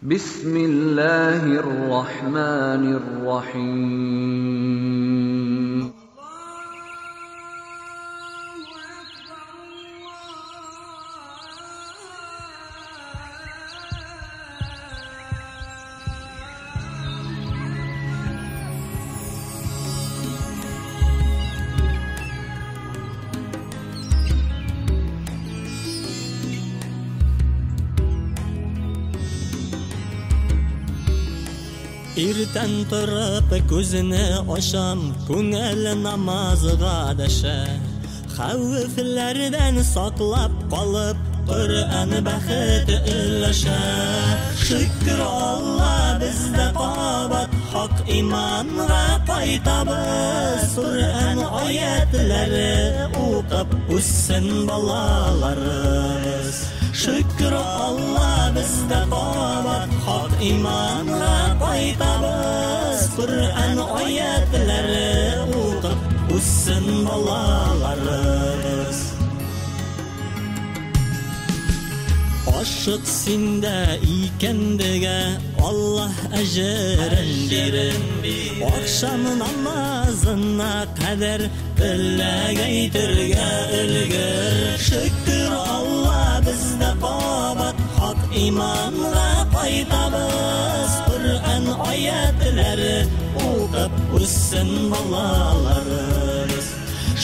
Бисмиллаһир рахманир рахим. Иртән торып күзне ачам, күңел намазга дәшә. Хәвефләрдән саклап калып, Коръән бәхет өләшә. Шөкер Алла, бездә кабат хак иманга кайтабыз. Коръән аятлары укып үссен балаларыбыз. Шөкер Алла, бездә кабат хак иманга кайтабыз. Коръән аятлары укып үссен балаларыбыз. Ашык синдә икәндегә Аллаһ әҗерен бирер. Ахшам намазына кадәр теләк әйтергә өлгер. Шөкер Алла, бездә кабат хак иманга кайтабыз. Коръән аятлары укып үссен балаларыбыз.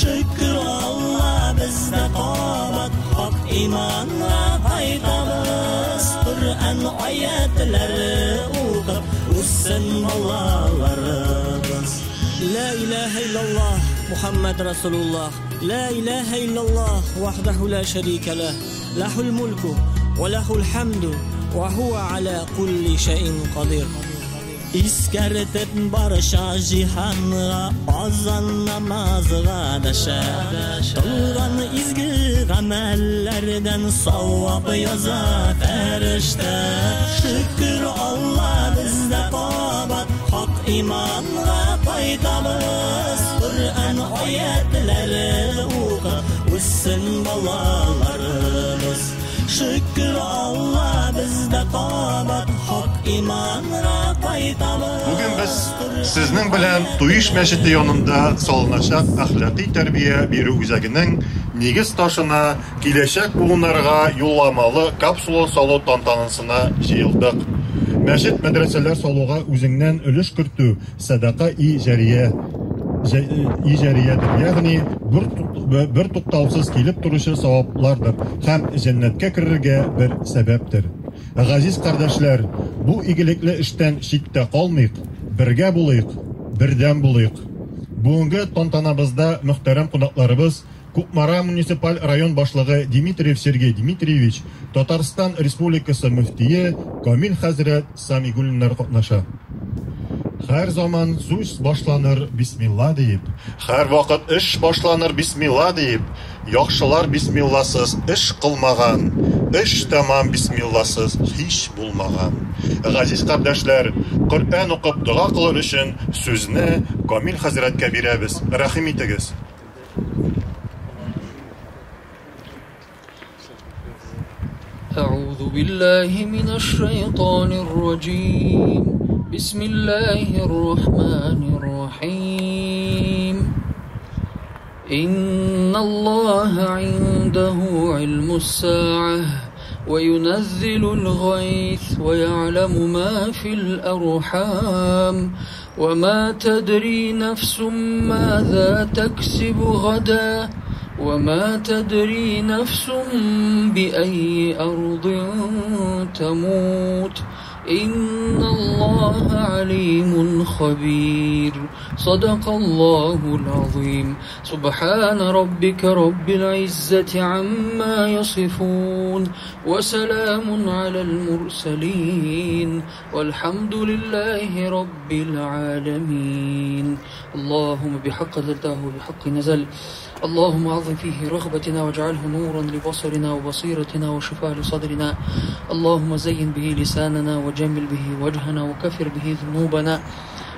Шөкер Алла, бездә кабат хак иманга кайтабыз. Коръән аятлары укып үссен балаларыбыз. Ла илаһа иллаллаһ, Мухаммад Расулуллаһ. Ла илаһа иллаллаһ, вахдаху ла шарика лах. Лахул мульку ва лахул хамду ва хуа аля кулли шайин кадир. Искәртеп барча җиһанга азан намазга дәшә. Кылган изге гамәлләрдән савап яза фәрештә. Шөкер Алла, бездә кабат хак иманга кайтабыз. Коръән аятлары укып үссен балаларыбыз. Шөкер Алла, бездә кабат хак иманга кайтабыз. Бүген без сезнең белән Туиш мәчете янында салыначак әхлакый тәрбия бирү үзәгенең нигез ташына киләчәк буыннарга юлламалы капсула салу тантанасына җыелдык. Мәчет мәдрәсәләр салуга үзеңнән өлеш кертү сәдака и җәрия и җәриядер, ягъни бер туктаусыз килеп торучы саваплардыр һәм җәннәткә керергә бер сәбәптер. Газиз кардәшләр, бу игелекле эштән читтә калмыйк, бергә булыйк, бердәм булыйк. Бүгенге тантанабызда мөхтәрәм кунакларыбыз Кукмара муниципаль район башлыгы Дмитриев Сергей Дмитриевич, Татарстан Республикасы мөфтие Камил хәзрәт Самигуллиннар катнаша. Һәр заман сүз башланыр бисмилла диеп, һәр вакыт эш башланыр бисмилла диеп, яхшылар бисмилласыз эш кылмаган, эш тәмам бисмилласыз һич булмаган. Газиз кардәшләр, Коръән укып дога кылыр өчен сүзне Камил хәзрәткә бирәбез. Рәхим итегез. أعوذ بالله من الشيطان الرجيم. بسم الله الرحمن الرحيم. إن الله عنده علم الساعة وينزل الغيث ويعلم ما في الأرحام وما تدري نفس ماذا تكسب غدا وما تدري نفس بأي أرض تموت إن الله عليم خبير. صدق الله العظيم. سبحان ربك رب العزة عما يصفون وسلام على المرسلين والحمد لله رب العالمين. اللهم بحق ذلته وبحق نزل. اللهم عظم فيه رغبتنا واجعله نورا لبصرنا وبصيرتنا وشفاء لصدرنا. اللهم زين به لساننا وجمل به وجهنا وكفر به ذنوبنا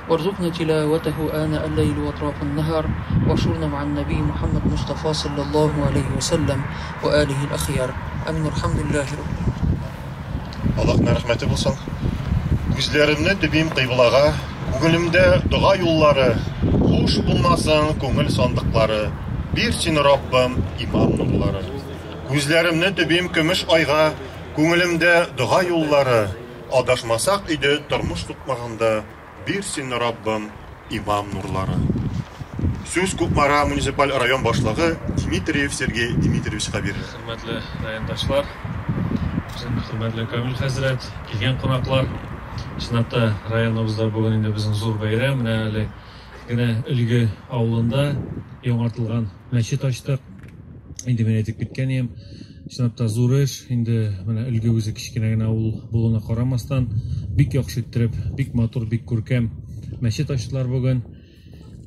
وارزقنا تلاوته آناء الليل وأطراف النهار واشرنا مع النبي محمد مصطفى صلى الله عليه وسلم وآله الأخيار. آمين. الحمد لله رب Аллаһның рәхмәте булсын. Күзләремне төбим кыйблага, Күңелемдә дога юллары, Буш булмасын күңел сандыклары, Бир син, Раббым, иман нурлары. Күзләремне төбим көмеш айга, Күңелемдә дога юллары, Адашмасак иде тормыш сукмагында, Бир син, Раббым, иман нурлары. Сүз Кукмара муниципаль район башлыгы Дмитриев Сергей Дмитриевичка бирелә. Хөрмәтле райондашлар, безнең хөрмәтле Камил хәзрәт, килгән кунаклар. Чынлап та районыбызда бүген инде безнең зур бәйрәм. Менә әле генә Өлге авылында яңартылган мәчет ачтык. Инде мин әйтеп киткән идем. Чынлап та зур эш. Инде менә Өлге үзе кечкенә генә авыл булуына карамастан, бик яхшы иттереп, бик матур, бик күркәм мәчет ачтылар бүген.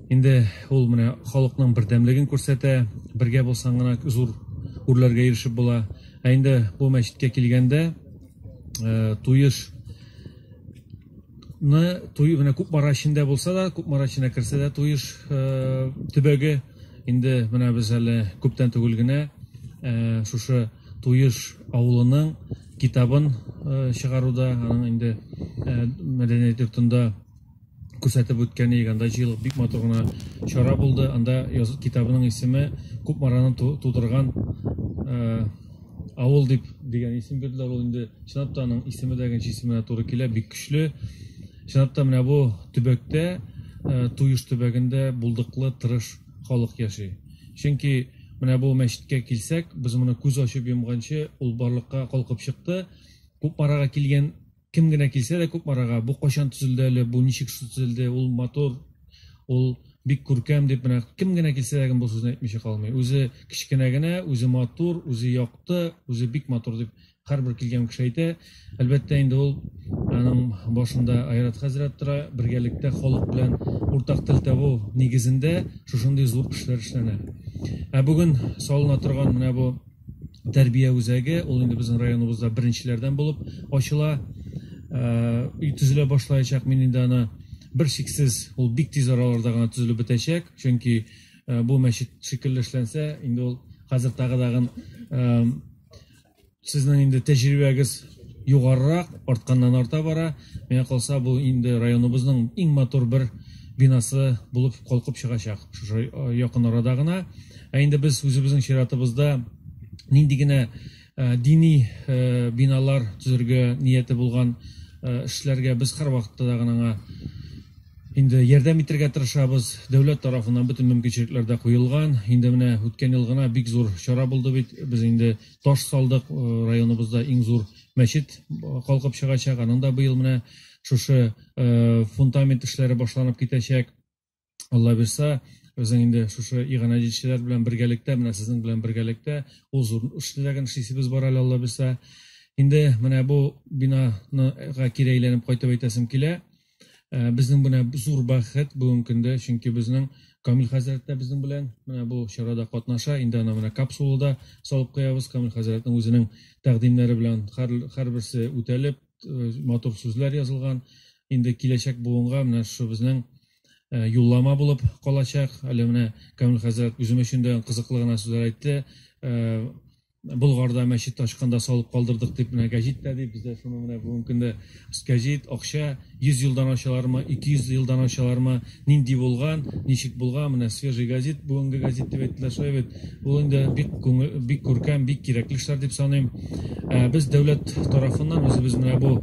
Инде ул менә халыкның бердәмлеген күрсәтә. Бергә булсаң гына зур үрләргә ирешеп була. Ә инде бу мәчеткә килгәндә, Туеш ны туй менә Кукмара эчендә булса да, Кукмара эченә керсә дә Туеш төбәге инде менә без әле күптән түгел генә шушы Туеш авылының китабын чыгаруда, аның инде мәдәният йортында күрсәтеп үткән идек. Анда җыелып бик матур гына чара булды. Анда яз, китабының исеме Кукмараны тудырган авыл дип дигән исем бирделәр. Ул инде чынлап та аның исеме дә икенче исеменә туры килә, бик көчле. Чынлап та менә бу төбәктә, Туеш төбәгендә булдыклы, тырыш халык яши. Чөнки менә бу мәчеткә килсәк, без моны күз ачып йомганчы ул барлыкка калкып чыкты. Кукмарага килгән Кем генә килсә дә Кукмарага, бу кайчан төзелде әле, бу ничек төзелде, ул матур, ул бик күркәм дип менә кем генә килсә дә бу сүзне әйтмичә калмый. Үзе кечкенә генә, үзе матур, үзе якты, үзе бик матур дип һәрбер килгән кеше әйтә. Әлбәттә инде ул аның башында Айрат хәзрәт тора, бергәлектә халык белән уртак тел табу нигезендә шушындый зур эшләр эшләнә. Ә бүген салына торган менә бу тәрбия үзәге, ул инде безнең районыбызда беренчеләрдән булып ачыла, өй төзелә башлаячак. Мин инде аны бер шиксез, ул бик тиз араларда гына төзелеп бетәчәк, чөнки бу мәчет шикелле эшләнсә, инде ул хәзер тагы дагын сезнең инде тәҗрибәгез югарырак, артканнан арта бара. Миңа калса, бу инде районыбызның иң матур бер бинасы булып калкып чыгачак шушы якын арада гына. Ә инде без үзебезнең чиратыбызда нинди генә дини биналар төзергә нияте булган эшләргә без һәрвакытта да аңа инде ярдәм итәргә тырышабыз. Дәүләт тарафыннан бөтен мөмкинчелекләр дә куелган. Инде менә үткән ел гына бик зур чара булды бит. Без инде таш салдык, районыбызда иң зур мәчет калкып чыгачак. Аның да быел менә шушы фундамент эшләре башланып китәчәк. Алла бирса, безнең инде шушы иганәчеләр белән бергәлектә, менә сезнең белән бергәлектә ул зур эшләрен эшлисебез бар әле, Алла бирса. Инде менә бу бинага кире әйләнеп кайтып әйтәсем килә. Безнең менә зур бәхет бүгенге көндә, чөнки безнең Камил хәзрәт тә безнең белән менә бу чарада катнаша. Инде аны менә капсулада салып куябыз. Камил хәзрәтнең үзенең тәкъдимнәре белән һәрберсе үтәлеп, матур сүзләр язылган. Инде киләчәк буынга менә шушы безнең юллама булып калачак. Әле менә Камил хәзрәт үзем өчен дә кызыклы гына сүзләр әйтте. Болгарда мәчет ачканда салып калдырдык дип менә гәҗит тә дип, бездә шуны менә бүгенге көндә гәҗит, акча 100 елдан ачалармы, 200 елдан ачалармы, нинди булган, ничек булган, менә свежий газет, бүгенге газет дип әйттеләр, шулай бит. Ул инде бик күңел, бик күркәм, бик кирәкле эшләр дип саныйм. Без дәүләт тарафыннан үзебез менә бу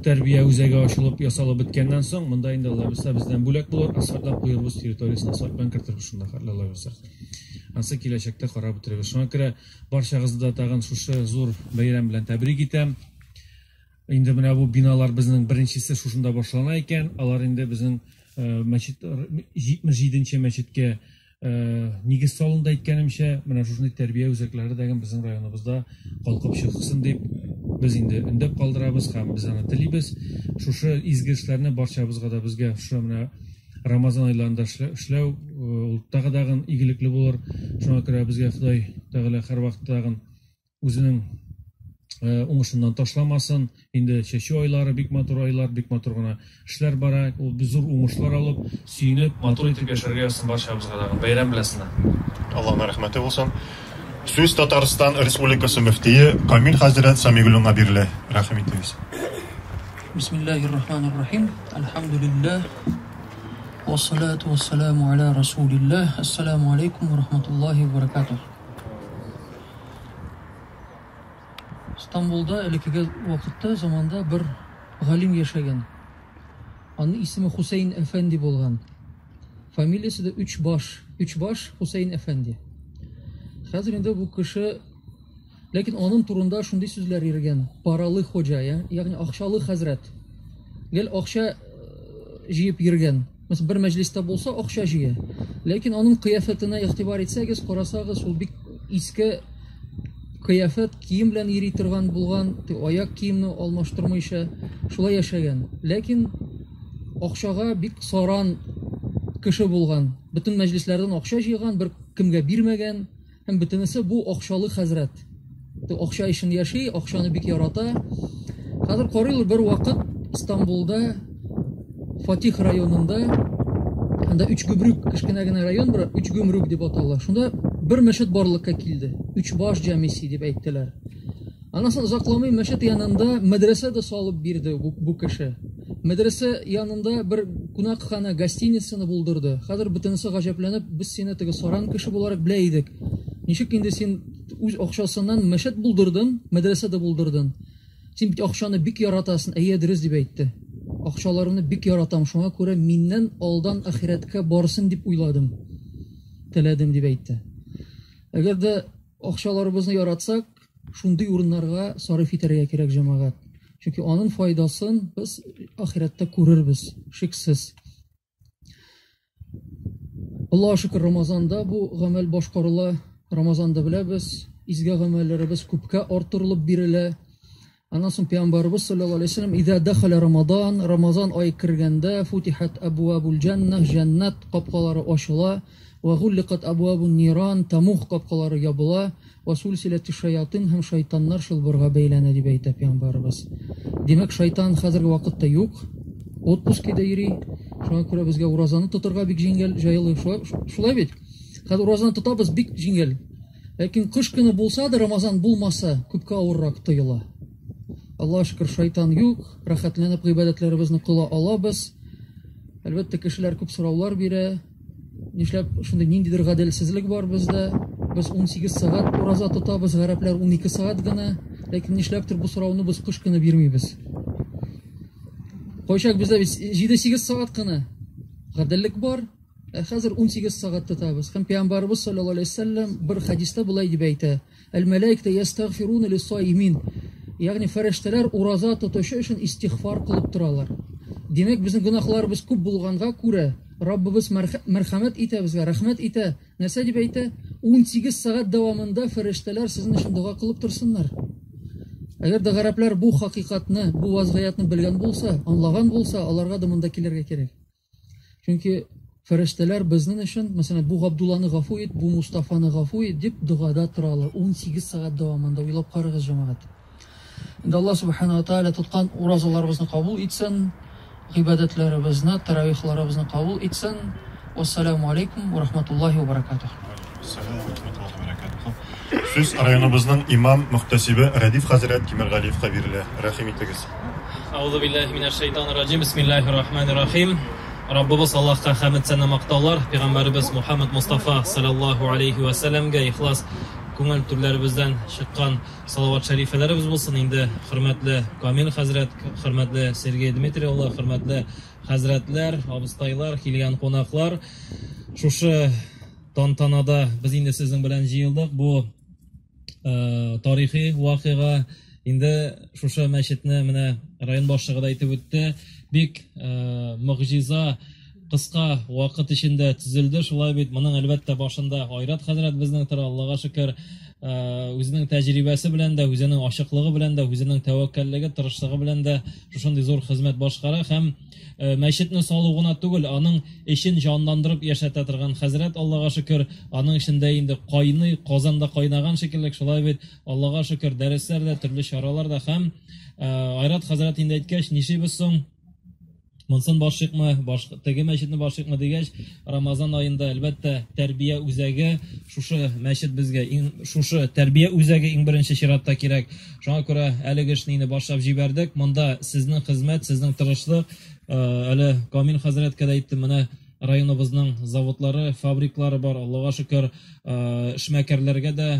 тәрбия үзәге ачылып, ясалып беткәннән соң, монда инде Алла бирсә бездән бүләк булыр, асфальтлап куербыз, территориясен асфальт белән кертербез шунда, Алла бирсә. Ансы киләчәктә карап бетерербез. Шуңа күрә барчагызны да тагын шушы зур бәйрәм белән тәбрик итәм. Инде менә бу биналар безнең беренчесе шушында башлана икән. Алар инде безнең мәчет 77нче мәчеткә нигез салынды әйткәнемчә, менә шушындый тәрбия үзәкләре дә безнең районыбызда калкып чыксын дип без инде өндәп калдырабыз һәм без аны телибез. Шушы изге эшләрне барчабызга да безгә шушы менә Рамазан айларында эшләү ул тагы дагын игелекле булыр. Шуңа күрә безгә Ходай Тәгалә һәрвакыт тагын үзенең уңышыннан ташламасын. Инде чәчү айлары бик матур айлар, бик матур гына эшләр бара. Ул зур уңышлар алып, сөенеп, матур итеп яшәргә язсын барчабызга тагын. Бәйрәм белән сезне. Аллаһның рәхмәте булсын. Сүз Татарстан Республикасы мөфтие Камил хәзрәт Самигуллинга бирелә. Рәхим итегез. Бисмиллахир рахманир рахим. Альхамдулиллах. Вассалату вассаламу аля расулиллах. Ассаламу алейкум ва рахматуллахи ва баракатух. Стамбулда элеккеге вакытта заманда бер галим яшәгән. Аның исеме Хусейн әфәнди булган. Фамилиясе дә Үч баш. Үч баш Хусейн әфәнди. Хәзер инде бу кеше, ләкин аның турында шундый сүзләр йөргән. Паралы хоҗа, ягъни акчалы хәзрәт. Гел акча җыеп йөргән. Мәсәлән, бер мәҗлестә булса, акча җыя. Ләкин аның кыяфәтенә игътибар итсәгез, карасагыз, ул бик иске кыяфәт, кием белән йөри торган булган, аяк киемне алмаштырмыйча шулай яшәгән. Ләкин акчага бик саран кеше булган. Бөтен мәҗлесләрдән акча җыйган, бер кемгә бирмәгән. Һәм бөтенесе бу акчалы хәзрәт. Акча өчен яши, акчаны бик ярата. Хәзер карыйлар, бер вакыт Стамбулда, Фатих районында, анда Өч гөмрүк, кечкенә генә район бар, Өч гөмрүк дип атала. Шунда бер мәчет барлыкка килде. Өч баш җамиси дип әйттеләр. Аннан соң озакламый мәчет янында мәдрәсә дә салып бирде бу кеше. Мәдрәсә янында бер кунакхана, гостиницаны булдырды. Хәзер бөтенесе гаҗәпләнеп, без сине теге саран кеше буларак белә идек. Ничек инде син үз акчасыннан мәчет булдырдың, мәдрәсә дә булдырдың? Син бит акчаны бик яратасың. Әйе, дөрес дип әйтте. Акчаларымны бик яратам, шуңа күрә миннән алдан ахирәткә барсын дип уйладым. Теләдем дип әйтте. Әгәр дә акчаларыбызны яратсак, шундый урыннарга сарыф итәргә кирәк, җәмәгать. Чөнки аның файдасын без ахирәттә күрербез, шиксез. Аллаһ шөкер, Рамазанда бу гамәл башкарыла. Рамазанда беләбез, изге гамәлләребез күпкә арттырылып бирелә. Аннан соң Пәйгамбәребез саллаллаһу алейһи вәсәлләм: "Иза дахала Рамадан", Рамазан ае кергәндә, футихат абвабул җанна, җәннәт капкалары ачыла, ва гулликат абвабун ниран, тәмуг капкалары ябыла, ва сулсиләти шаятин, һәм шайтаннар чылбырга бәйләнә, дип әйтә Пәйгамбәребез. Димәк, шайтан хәзерге вакытта юк, отпускида йөри. Шуңа күрә безгә уразаны тотырга бик җиңел, җайлы. Шулай бит? Хәзер уразаны тотабыз бик җиңел. Ләкин кыш көне булса да, Рамазан булмаса, күпкә авыррак тоела. Аллаһ шөкер, шайтан юк, рәхәтләнеп гыйбадәтләребезне кыла алабыз. Әлбәттә, кешеләр күп сораулар бирә. Нишләп шундый ниндидер гаделсезлек бар бездә? Без 18 сәгать ураза тотабыз, гарәпләр 12 сәгать гына. Ләкин нишләптер бу сорауны без кыш көне бирмибез. Кайчак бездә бит 7-8 сәгать кына гаделлек бар. Ә хәзер 18 сәгать тотабыз. Һәм Пәйгамбәребез саллаллаһу алейһи вәсәлләм бер хәдистә болай дип әйтә: "Әл-мәләикә ястагфируна лис-саимин." Ягъни фәрештәләр ураза тотучы өчен истигъфар кылып торалар. Димәк, безнең гөнаһларыбыз күп булганга күрә, Раббыбыз мәрхәмәт итә безгә, рәхмәт итә. Нәрсә дип әйтә? 18 сәгать дәвамында фәрештәләр сезнең өчен дога кылып торсыннар. Әгәр дә гарәпләр бу хакыйкатьне, бу вазгыятьне белгән булса, аңлаган булса, аларга да монда килергә кирәк. Чөнки фәрештәләр безнең өчен, мәсәлән, бу Габдулланы гафу ит, бу Мустафаны гафу ит дип догада торалар 18 сәгать дәвамында. Уйлап карагыз, җәмәгать. Инде Аллаһ субхана ва тааля тоткан уразаларыбызны кабул итсен, гыйбадәтләребезне, таравихларыбызны кабул итсен. Вассаламу алейкум ва рахматуллахи ва баракатух. Сүз районыбызның имам мөхтәсибе Рәдиф хәзрәт Тимергалиевка бирелә. Рәхим итегез. Аузу биллахи минәш шайтанир раҗим. Бисмиллахир рахманир рахим. Раббыбыз Аллаһка хәмд сәна мактаулар, пәйгамбәребез Мухаммад Мустафа саллаллаһу алейхи ва сәлләмгә ихлас күңел түрләребездән чыккан салават шәрифәләребез булсын. Инде хөрмәтле Камил хәзрәт, хөрмәтле Сергей Дмитрий улы, хөрмәтле хәзрәтләр, абыстайлар, килгән кунаклар, шушы тантанада без инде сезнең белән җыелдык. Бу тарихи вакыйга. Инде шушы мәчетне менә район башлыгы да әйтеп үтте. Бик могҗиза кыска вакыт эчендә төзелде. Шулай бит, моның әлбәттә башында Айрат хәзрәт безнең тора, Аллага шөкер, үзенең тәҗрибәсе белән дә, үзенең ачыклыгы белән дә, үзенең тәвәккәллеге, тырышлыгы белән дә шушындый зур хезмәт башкара һәм мәчетне салу гына түгел, аның эчен җанландырып яшәтә торган хәзрәт, Аллага шөкер, аның эчендә инде кайный, казанда кайнаган шикелле, шулай бит, Аллага шөкер, дәресләр дә, төрле чаралар да һәм Айрат хәзрәт инде әйткәч, нишлибез соң? Монсын башлыйкмы, баш, теге мәчетне башлыйкмы дигәч, Рамазан аенда, әлбәттә, тәрбия үзәге, шушы мәчет безгә иң, шушы тәрбия үзәге иң беренче чиратта кирәк. Шуңа күрә әлеге эшне инде башлап җибәрдек. Монда сезнең хезмәт, сезнең тырышлык. Әле Камил хәзрәткә дә әйттем, менә районыбызның заводлары, фабриклары бар, Аллага шөкер, эшмәкәрләргә дә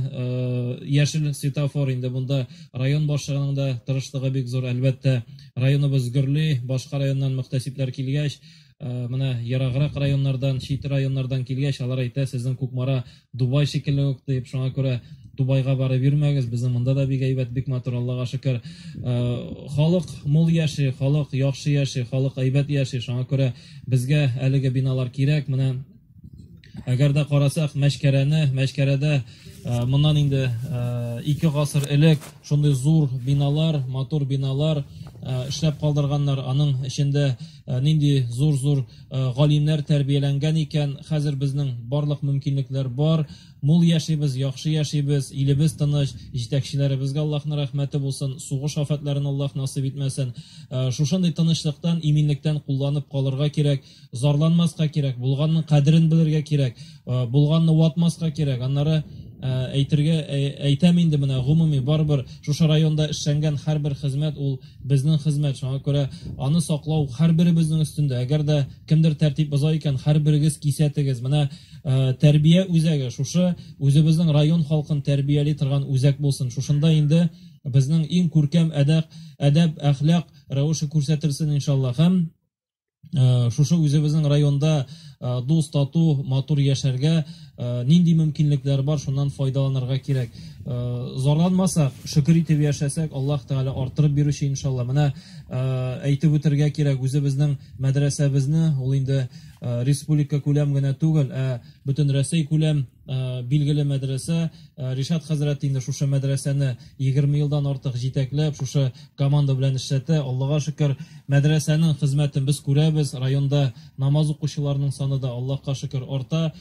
яшел светофор инде монда район башлыгының да тырышлыгы бик зур, әлбәттә, районыбыз гөрли, башка районнан мөхтәсибләр килгәч, менә ераграк районнардан, чит районнардан килгәч, алар әйтә, сезнең Кукмара Дубай шикелле үк дип, шуңа күрә Дубайга барып йөрмәгез, безнең монда да бик әйбәт, бик матур, Аллага шөкер. Халык мул яши, халык яхшы яши, халык әйбәт яши, шуңа күрә безгә әлеге биналар кирәк. Менә әгәр дә карасак, Мәчкәрәне, Мәчкәрәдә моннан инде 2 гасыр элек шундый зур биналар, матур биналар эшләп калдырганнар. Аның эчендә нинди зур-зур галимнәр тәрбияләнгән икән. Хәзер безнең барлык мөмкинлекләр бар. Мул яшибез, яхшы яшибез, илебез тыныч, җитәкчеләребезгә Аллаһның рәхмәте булсын, сугыш афәтләрен Аллаһ насыйп итмәсен. Шушындый тынычлыктан, иминлектән кулланып калырга кирәк, зарланмаска кирәк, булганның кадерен белергә кирәк, булганны ватмаска кирәк. Аннары әйтергә әйтәм инде менә гомуми барыбер шушы районда эшләнгән һәрбер хезмәт ул безнең хезмәт. Шуңа күрә аны саклау һәрберебезнең өстендә. Әгәр дә кемдер тәртип боза икән, һәрберегез кисәтегез. Менә тәрбия үзәге шушы үзебезнең район халкын тәрбияли торган үзәк булсын. Шушында инде безнең иң күркәм әдәп, әдәп, әхлак рәвеше күрсәтелсен иншаллаһ. Һәм шушы үзебезнең районда дус, тату, матур яшәргә нинди мөмкинлекләр бар, шуннан файдаланырга кирәк. Зарланмасак, шөкер итеп яшәсәк, Аллаһ Тәгалә арттырып бирүче иншалла. Менә әйтеп үтергә кирәк, үзебезнең мәдрәсәбезне, ул инде республика күләм генә түгел, ә бөтен Рәсәй күләм билгеле мәдрәсә. Ришат хәзрәт инде шушы мәдрәсәне 20 елдан артык җитәкләп, шушы команда белән эшләтә. Аллага шөкер, мәдрәсәнең хезмәтен без күрәбез. Районда намаз укучыларның саны да Аллаһка шөкер арта,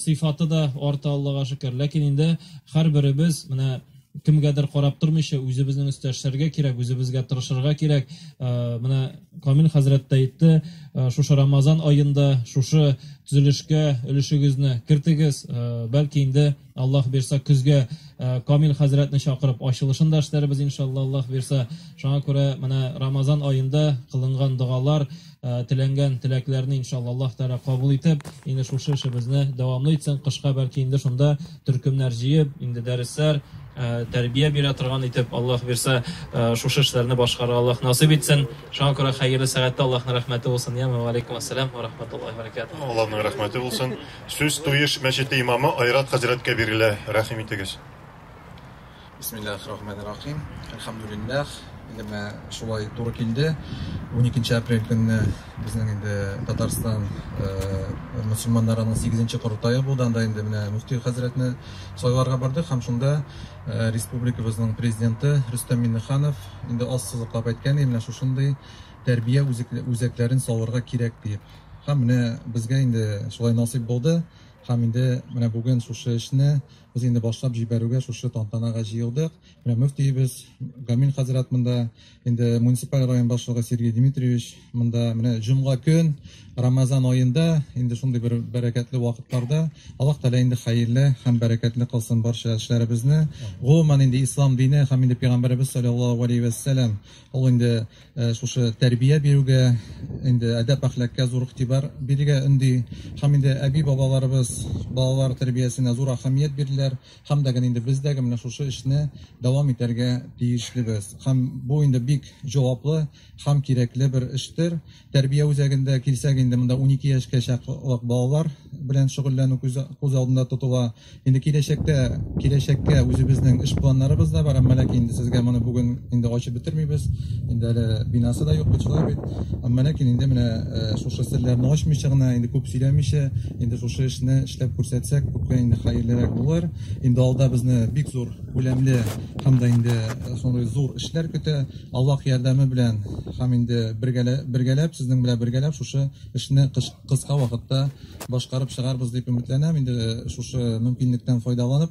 сыйфаты да арта Аллага шөкер. Ләкин инде һәрберебез менә кемгәдер карап тормыйча үзебезнең өстә эшләргә кирәк, үзебезгә тырышырга кирәк. Менә Камил хәзрәт тә әйтте, шушы Рамазан аенда шушы төзелешкә өлешегезне кертегез. Бәлки инде Аллаһ бирсә көзгә Камил хәзрәтне чакырып ачылышын да эшләрбез иншалла, Аллаһ бирсә. Шуңа күрә менә Рамазан аенда кылынган догалар, теләнгән теләкләрне иншалла Аллаһ Тәгалә кабул итеп, инде шушы эшебезне дәвамлы итсен. Кышка бәлки инде шунда төркемнәр җыеп, инде дәресләр, тәрбия бирә торган итеп, Аллаһ бирсә, шушы эшләрне башкарырга Аллаһ насыйп итсен. Шуңа күрә хәерле сәгатьтә Аллаһның рәхмәте булсын. Я ва алейкум ассалам ва рахматуллаһи ва баракатуһ. Аллаһның рәхмәте булсын. Сүз Туеш мәчете имамы Айрат хәзрәткә бирелә. Рәхим итегез. Бисмиллахир-рахманир-рахим. Әлхәмдүлилләһ. Инде менә шулай туры килде. 12 апрель көнне безнең инде Татарстан мөселманнарының 8 корылтае булды. Анда инде менә мөфти хәзрәтне сайларга бардык һәм шунда республикабызның президенты Рөстәм Миңнеханов инде ассызыклап әйткән, менә шушындый тәрбия үзәкләрен салырга кирәк диеп. Һәм менә безгә инде шулай насыйп булды. Һәм инде менә бүген шушы эшне без инде башлап җибәрүгә шушы тантанага җыелдык. Менә мөфтиебез Гамил хәзрәт монда, инде муниципаль район башлыгы Сергей Дмитриевич монда. Менә җомга көн, Рамазан аенда, инде шундый бер бәрәкәтле вакытларда Аллаһ Тәгалә инде хәерле һәм бәрәкәтле кылсын барча эшләребезне. Гомумән инде ислам дине һәм инде пәйгамбәребез саллаллаһу алейһи ва сәлләм ул инде шушы тәрбия бирүгә, инде әдәп әхлакка зур игътибар бирергә өнди. Һәм инде әби бабаларыбыз балалар тәрбиясенә зур әһәмият бирделәр. Һәм дә инде без дә менә шушы эшне дәвам итәргә тиешлебез. Һәм бу инде бик җаваплы һәм кирәкле бер эштер. Тәрбия үзәгендә килсәк инде монда 12 яшькә чаклы балалар белән шөгыльләнү күз алдында тотыла. Инде киләчәктә, киләчәккә үзебезнең эш планнарыбыз да бар, әмма ләкин инде сезгә моны бүген инде ачып бетермибез. Инде әле бинасы да юк бит, шулай бит. Әмма ләкин инде менә шушы серләрне ачмыйча гына, инде күп сөйләмичә, инде шушы эшне эшләп күрсәтсәк, күпкә инде хәерлерәк булыр. Инде алда безне бик зур күләмле һәм дә инде шундый зур эшләр көтә. Аллаһ ярдәме белән һәм инде бергәләп, сезнең белән бергәләп шушы эшне кыска вакытта башкарып чыгарбыз дип өметләнәм. Инде шушы мөмкинлектән файдаланып,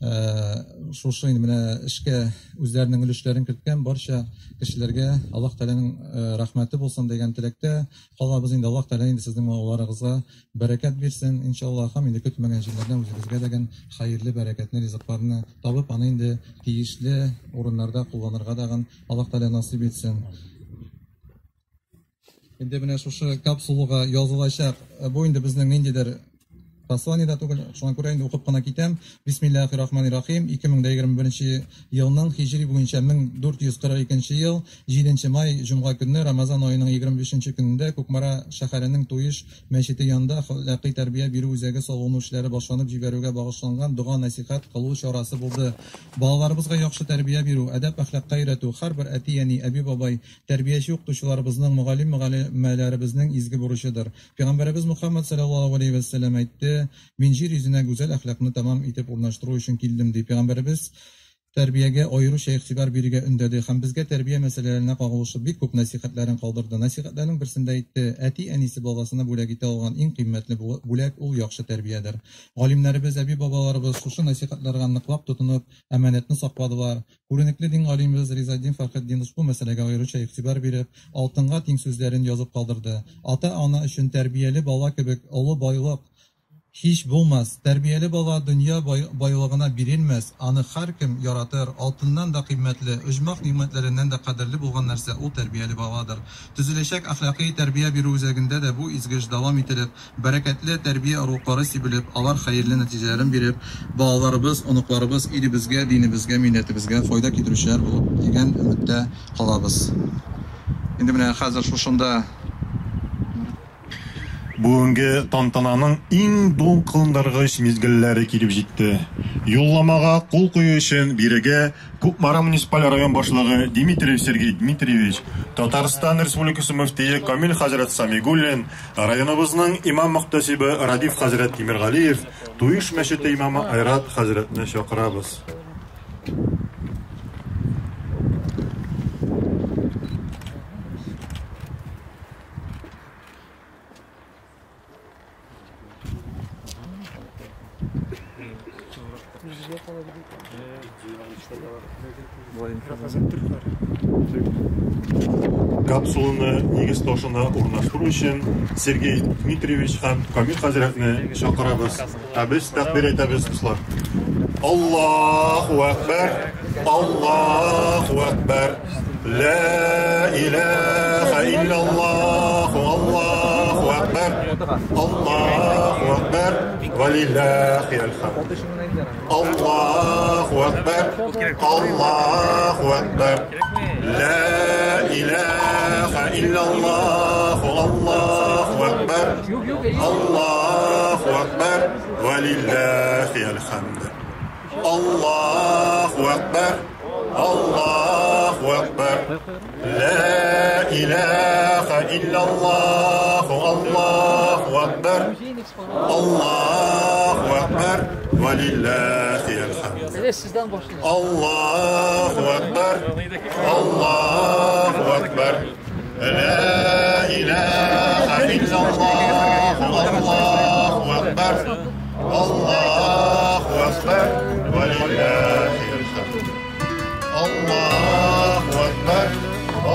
Шушы инде менә эшкә үзләренең өлешләрен керткән барча кешеләргә Аллаһ Тәгаләнең рәхмәте булсын дигән теләктә калабыз инде. Аллаһ Тәгалә инде сезнең балаларыгызга бәрәкәт бирсен, иншаллаһ, һәм инде көтмәгән җирләрдән үзегезгә дигән хәерле бәрәкәтле ризыкларны табып, аны инде тиешле урыннарда кулланырга дагын Аллаһ Тәгалә насыйп итсен. Инде менә шушы капсулага язылачак, бу инде безнең ниндидер послание да түгел, шуңа күрә инде укып кына китәм. Бисмиллахир-рахманир-рахим. 2021 елның һиҗри буенча 1442 ел 7 май җомга көнне Рамазан аеның 25 көнендә Кукмара шәһәренең Туеш мәчете янында әхлакый тәрбия бирү үзәге салыну эшләре башланып җибәрүгә багышланган дога насихат кылу чарасы булды. Балаларыбызга яхшы тәрбия бирү, әдәп-әхлакка өйрәтү һәрбер әти-әни, әби-бабай, тәрбияче укытучыларыбызның, мөгаллим-мөгаллимәләребезнең изге бурычыдыр. Пәйгамбәребез Мухаммад саллаллаһу алейһи ва сәлләм әйтте: "Мин җир йөзенә гүзәл әхлакны тәмам итеп урнаштыру өчен килдем", ди. Пәйгамбәребез тәрбиягә аеруча игътибар бирергә өндәде һәм безгә тәрбия мәсьәләләренә кагылышлы бик күп насихатларын калдырды. Насихатларның берсендә әйтте: "Әти-әнисе баласына бүләк итә алган иң кыйммәтле бүләк ул яхшы тәрбиядер". Галимнәребез, әби-бабаларыбыз шушы насихатларга ныклап тотынып, әманәтне сакладылар. Күренекле дин галимебез Ризаддин Фәхретдинов бу мәсьәләгә аеруча игътибар биреп, алтынга тиң сүзләрен язып калдырды. Ата-ана өчен тәрбияле бала кебек олы байлык һич булмас. Тәрбияле бала дөнья байлыгына бирелмәс, аны һәркем яратыр. Алтыннан да кыйммәтле, оҗмах нигъмәтләреннән дә кадерле булган нәрсә ул тәрбияле баладыр. Төзеләчәк әхлакый тәрбия бирү үзәгендә дә бу изге эш дәвам ителеп, бәрәкәтле тәрбия орлыклары сибелеп, алар хәерле нәтиҗәләрен биреп, балаларыбыз, оныкларыбыз илебезгә, динебезгә, милләтебезгә файда китерүчеләр булып дигән өметтә калабыз. Инде менә хәзер шушында Бүгенге тантананың иң дулкынландыргыч мизгелләре килеп җитте. Юлламага кул кую өчен бирегә Кукмара муниципаль район башлыгы Дмитриев Сергей Дмитриевич, Татарстан Республикасы мөфтие Камил хәзрәт Самигуллин, районыбызның имам-мөхтәсибе Радиф хәзрәт Тимергалиев, Туеш мәчете имамы Айрат хәзрәтне чакырабыз. Капсуланы нигез ташына урнаштыру өчен Сергей Дмитриевич һәм Камил хәзрәтне чакырабыз. Ә без тәкбир әйтәбез, дуслар. Аллаһу акбар, Аллаһу акбар. Ла илаһа иллаллаһ, Аллаһу акбар. Аллаһу акбар. Валиллахи алхамд. Аллаһу акбар. Аллаһу акбар. Ла илаһа иллаллаһ, Аллаһу акбар. Аллаһу акбар. Валиллахи алхамд. Аллаһу акбар. Аллаһу акбар. Ла илаһа иллаллаһ, Аллаһу акбар. Аллаһу акбар. Валиллахи алхамд. Аллаһу акбар. Аллаһу акбар. Ла илаһа иллаллаһ, Аллаһу акбар. Аллаһу акбар. Валиллахи алхамд. Аллаһу акбар.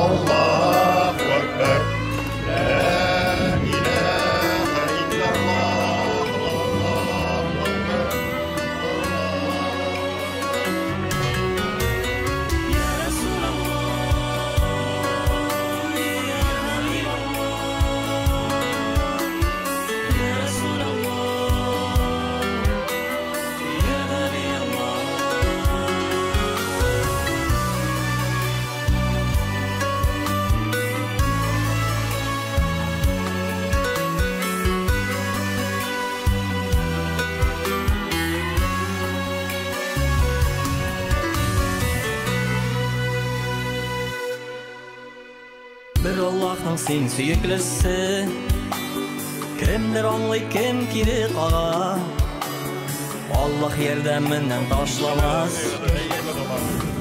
Аллаһу акбар. Ла илаһа иллаллаһ, Аллаһу акбар. يا رسول الله يا حبيب الله يا رسول الله يا نبي الله. Бер Аллаһның син сөеклесе, кемдер аңлый, кем кире кага. Аллаһ ярдәменнән ташламас.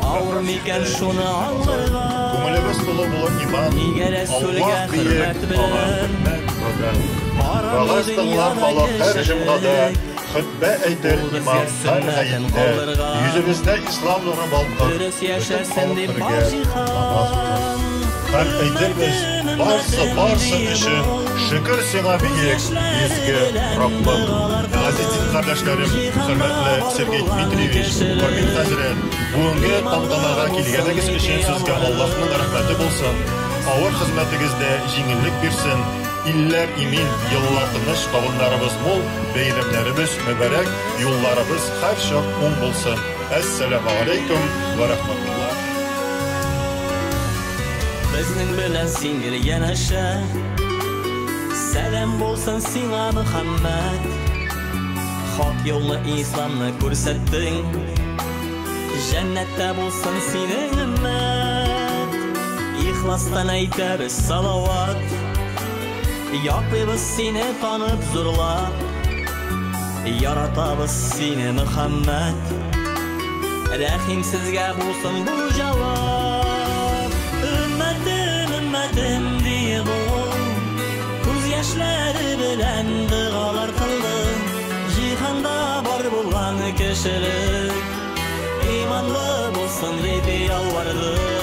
Авыр микән шуны аңларга? Күңелебез тулы булыр иман. Нигә Рәсүлгә Аллаһ бөек, хөрмәт аңа белән? хөрмәт бадан. Барамы Вәгазь тыңлар дөньяда халык һәр җомгада, кешелек? Хөтбә әйтер имам һәр гаеттә, йөзебездә ислам нуры балкыр, бөтен халык бергә намаз укыр. Һәм әйтербез, барсы, барсы өчен шөкер сиңа бөек, изге Раббым. Газиз дин кардәшләрем, хөрмәтле Сергей Дмитриевич, Камил хәзрәт, бүгенге тантанага килгәнегез өчен сезгә Аллаһның рәхмәте булсын, авыр хезмәтегездә җиңеллек бирсен, илләр имин, еллар тыныч, табыннарыбыз мул, бәйрәмнәребез мөбарәк, юлларыбыз һәрчак уң булсын. Әссәламегаләйкүм вә рәхмәтуллаһ. Безнең белән син гел янәшә. Сәлам булсын сиңа, Мөхәммәд. Хак юлны исламны күрсәттең. Җәннәттә булсын синең өммәт. Ихластан әйтәбез салават. Яклыйбыз сине танып зурлап. Яратабыз сине, Мөхәммәд. Рәхимсезгә булсын бу җавап. Өммәтем, өммәтем диеп ул күз яшьләре белән догалар кылды. Җиһанда бар булган кешелек иманлы булсын дип ялварды.